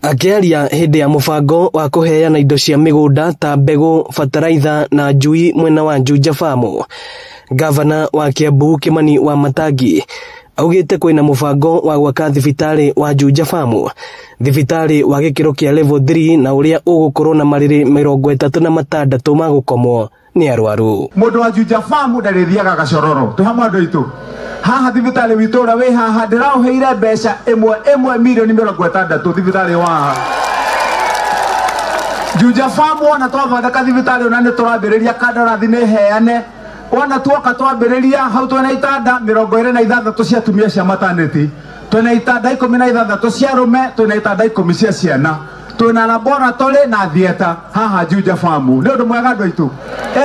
Akĩaria hĩndĩ ya mũbango wa kũheana indo cia mĩgũnda ta mbegũ, bataraitha na njui mwena wa Juja Farm, Gavana wa Kiambu Kimani Wamatangi augĩte kwĩna mũbango wa gwaka thibitarĩ wa Juja Farm, thibitarĩ wa gĩkĩro kĩa level 3 na ũrĩa ũgũkorwo na marĩrĩ 36 ma gũkomwo nĩ arwaru. Mũndũ wa Juja Farm ndarĩthiaga gacororo, twĩ hamwe andũ aitũ haha thibitarĩ witũ ũrĩa wĩ haha ndĩraũheire mbeca ĩmwe ĩmwe mirioni 60 thibitarĩ wa haha Juja Farm. Wona twathondeka thibitarĩ ona nĩ tũrambĩrĩria kandarathi nĩ heane, wona tuoka twambĩrĩria hau twĩna itanda 26 cia atumia cia maternity, twĩna itanda 16 cia arũme, twĩna itanda 10 cia ciana, twĩna laboratory na theatre haha Juja Farm. Nĩ ũndũ mwega andũ aitũ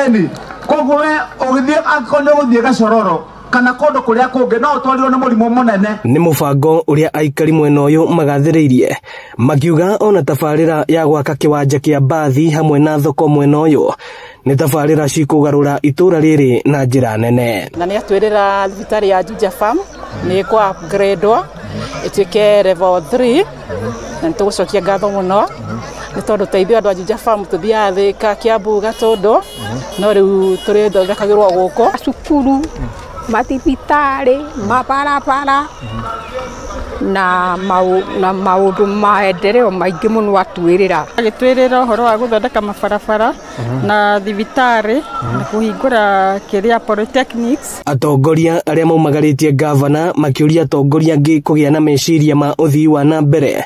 eni. Koguo we ũgĩthiĩ, angĩkorwo nĩ ũgũthiĩ gacororo kana kũndũ kũrĩa kũngĩ, no ũtwarirwo nĩ mũrimũ mũnene. Nĩ mũbango ũrĩa aikari mwena ũyũ magathĩrĩirie makiuga ona tabarĩra ya gwaka kĩwanja kĩa mbathi hamwe na thoko mwena ũyũ nĩ tabarĩra cikũgarũra itũra rĩrĩ na njĩra nene. Na nĩ atwĩrĩra thibitarĩ ya Juja Farm nĩ ĩkũ upgrade ĩtuĩke level 3, na nĩ tũgũcokia ngatho mũno nĩ tondũ ta ithuĩ andũ a Juja Farm tũthiaga Thĩka, Kiambu, Gatũndũ, no rĩu tũrĩthondekagĩrwo gũkũ. Cukuru, mathibitarĩ, mabarabara na maũndũ maendeleo maingĩ mũno atwĩrĩra. Agĩtwĩrĩra ũhoro wa gũthondeka mabarabara na thibitarĩ na kũhingũra kĩrĩa polytechnics. Atongoria arĩa maumagarĩtie gavana makĩũria atongoria angĩ kũgĩa na meciria ma ũthii wa na mbere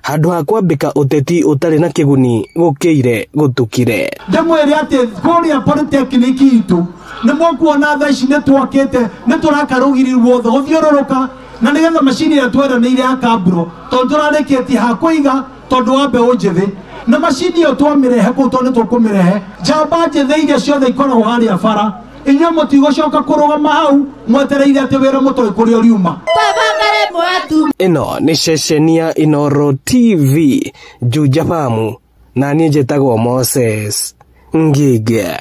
handũ ha kwambĩka ũteti ũtarĩ na kĩguni gũkĩire gũtukire. Ndĩmwĩre atĩ kũrĩa polytechnic itũ nĩ mũkuona thaa ici nĩ twakĩte, nĩ tũraka rũgiri ruothe gũthiũrũrũka, na nĩgetha macini ĩrĩa tweranĩire ya kamburo tondũ tũrarĩkĩtie ha kũiga tondũ wa mbeũ njĩthĩ, na macini ĩyo twamĩrehe kũu tondũ nĩ tũkũmĩrehe, njamba njĩthĩ iria ciothe ikoragwo harĩa bara, inyuĩ mũtigũcoka kũrũgama hau mwetereire atĩ wĩra mũtoĩ kũrĩa ũriuma. Ĩno nĩ ceceni ya Inooro TV Juja Farm, na niĩ njĩtagwo Moses Ngige.